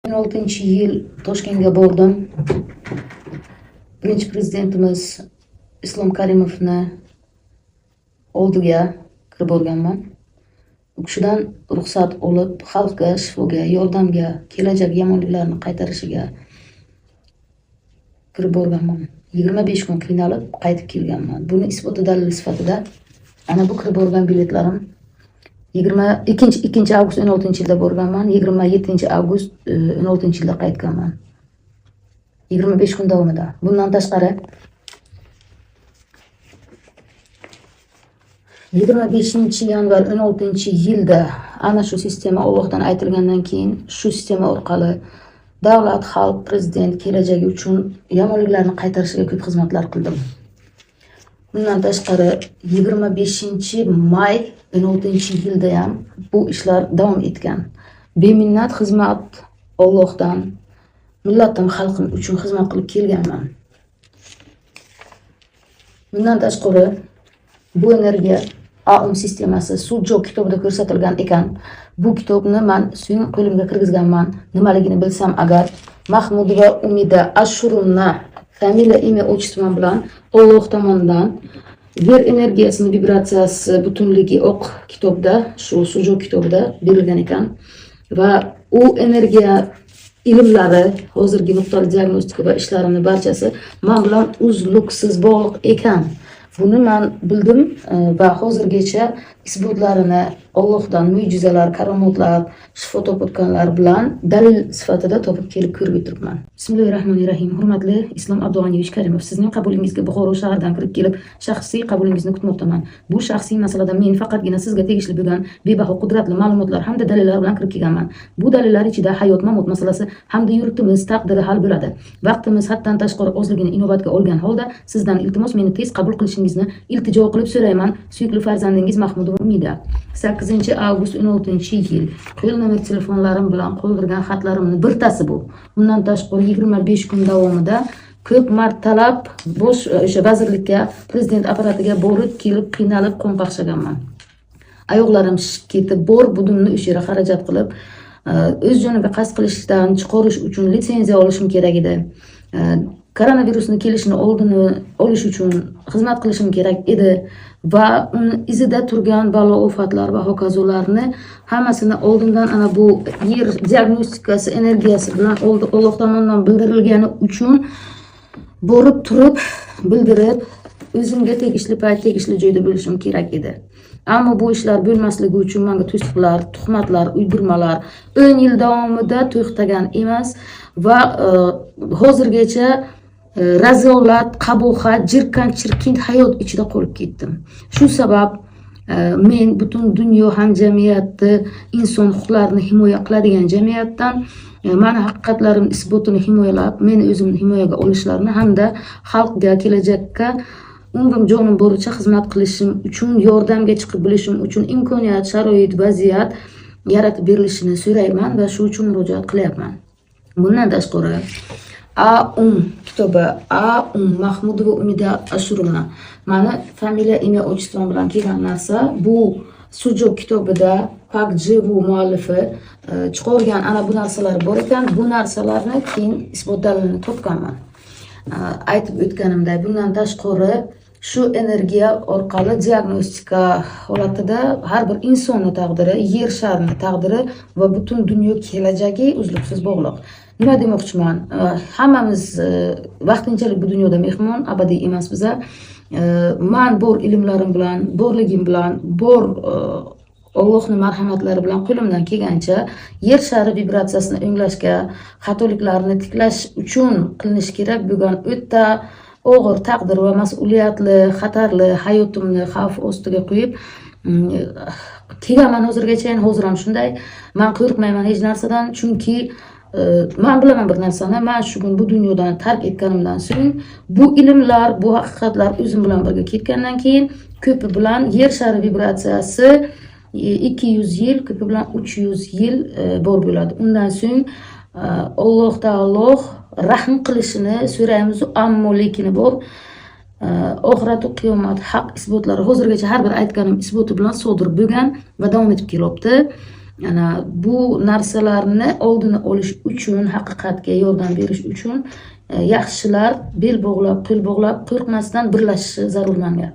16-yil Toshkentga bordim. Birinchi prezidentimiz Islom Karimovni oldiga kirib borganman. U kishidan ruxsat olib, xalqqa, shifoga, yordamga, kelajak yomonliklarni qaytarishiga kirib borganman. 25 kun qiynalib qaytib kelganman. Buni isboti dalili sifatida ana bu kirib borgan biletlarim. 22 avgust 16-yilda borganman, 27 avgust 16-yilda qaytganman. 25 kun davomida. Bundan tashqari 25 yanvar 16-yilda ana shu sistema Allohdan aytilgandan keyin shu sistema orqali davlat, xalq, prezident kelajagi uchun yomonliklarni qaytarishiga ko'p xizmatlar qildim. Bundan tashqari 25 may 16-yilda ham bu ishlar davom etgan. Beminnat xizmat Allohdan, millatim, xalqim uchun xizmat qilib kelganman. Bundan tashqari bu energiya AUM sistemasi Sujok kitobida ko'rsatilgan ekan. Bu kitobni men so'ng qo'limga kirgizganman. Nimaligini bilsam agar Mahmudova Umida Ashurovna familiya, имя, отчество bilan Alloh tomonidan yer energiyasining vibratsiyasi butunligi oq kitobda, shu Sujok kitobida berilgan ekan. Va u energiya ilmlari, hozirgi nuqtali diagnostika va ishlarimni barchasi men bilan uzluksiz bog'liq ekan. Buni men bildim va hozirgacha isbotlarini Allohdan mo'jizalar, karomotlar, shifo topayotganlar bilan dalil sifatida topib kelib ko'rib o'tiribman. Bismillahirrohmanirrohim. Hurmatli Islom Abdug'aniyevich Karimov, sizning qabulingizga Buxoro shahridan kirib kelib, shaxsiy qabulingizni kutmoqdaman. Bu shaxsiy masalada men faqatgina sizga tegishli bo'lgan bebaho qudratli ma'lumotlar hamda dalillar bilan kirib kelganman. Bu dalillar ichida hayot mamot masalasi hamda yurtimiz taqdiri hal bo'ladi. Vaqtimiz haddan tashqari ozligini inobatga olgan holda sizdan iltimos meni tez qabul qilishingizni iltijo qilib so'rayman. Suyukli farzandingiz Mahmudova Umida. 8 avgust 16-yil. Qo'l nomer telefonlarim bilan qoldirgan xatlarimni birtasi bu. Bundan tashqari 25 kun davomida ko'p martalab bosh o'sha vazirlikka, prezident apparatiga borib kelib qiynalib qon qaqshaganman. Oyoqlarim shishib ketib, bor budimni o'sha yerga xarajat qilib, o'z joniga qasd qilishdan chiqarish uchun litsenziya olishim kerak edi. Koronavirusni kelishini oldini olish uchun xizmat qilishim kerak edi va uni izida turgan balo ofatlar va hokazolarni hammasini oldindan ana bu yer diagnostikasi energiyasi bilan Alloh tomonidan bildirilgani uchun borib turib bildirib o'zimga tegishli payt tegishli joyda bo'lishim kerak edi. Ammo bu ishlar bo'lmasligi uchun menga to'siqlar, tuhmatlar, uydirmalar 10 yil davomida to'xtagan emas va hozirgacha razolat, qabohat, jirkan, chirkin hayot ichida qolib ketdim. Shu sabab men butun dunyo hamjamiyati inson huquqlarini himoya qiladigan jamiyatdan mani haqiqatlarim isbotini himoyalab, meni o'zimni himoyaga olishlarini hamda xalqga, kelajakka umrim jonim boricha xizmat qilishim uchun, yordamga chiqib bilishim uchun imkoniyat, sharoit, vaziyat yaratib berilishini so'rayman va shu uchun murojaat qilyapman. Bundan tashqari AUM kitobi, AUM Mahmudova Umida Ashurovna mani familiya, имя, отчество bilan kelgan narsa. Bu Sujok kitobida Pak Jivu muallifi chiqargan ana bu narsalar bor ekan. Bu narsalarni keyin isbot dalilini topganman. Aytib o'tganimday, bundan tashqari shu energiya orqali diagnostika holatida har bir insonni taqdiri, yer sharini taqdiri va butun dunyo kelajagi uzluksiz bog'liq. Nima demoqchiman? Hammamiz vaqtinchalik bu dunyoda mehmon, abadiy emas biza. Man bor ilmlarim bilan, borligim bilan, bor Allohning marhamatlari bilan qo'limdan kelgancha yer shari vibratsiyasini o'nglashga, xatoliklarni tiklash uchun qilinishi kerak bo'lgan o'ta og'ir taqdir va mas'uliyatli, xatarli hayotimni xavf ostiga qo'yib kelganman hozirgacha. Hozir ham shunday. Men qo'rqmayman hech narsadan, chunki men bilaman bir narsani, men shu kun bu dunyodan tark etganimdan so'ng bu ilmlar, bu haqiqatlar o'zim bilan birga ketgandan keyin ko'pi bilan yer shari vibratsiyasi 200 yil, ko'pi bilan 300 yil bor bo'ladi. Undan so'ng Alloh taolo rahm qilishini so'raymiz, ammo lekini bor. Oxirat va qiyomat haq isbotlari hozirgacha har bir aytganim isboti bilan sodir bo'lgan va davom etib kelyapti. Ana bu narsalarni oldini olish uchun, haqiqatga yordam berish uchun yaxshilar bel bog'lab, qo'l bog'lab, qo'rqmasdan birlashishi zarur manga.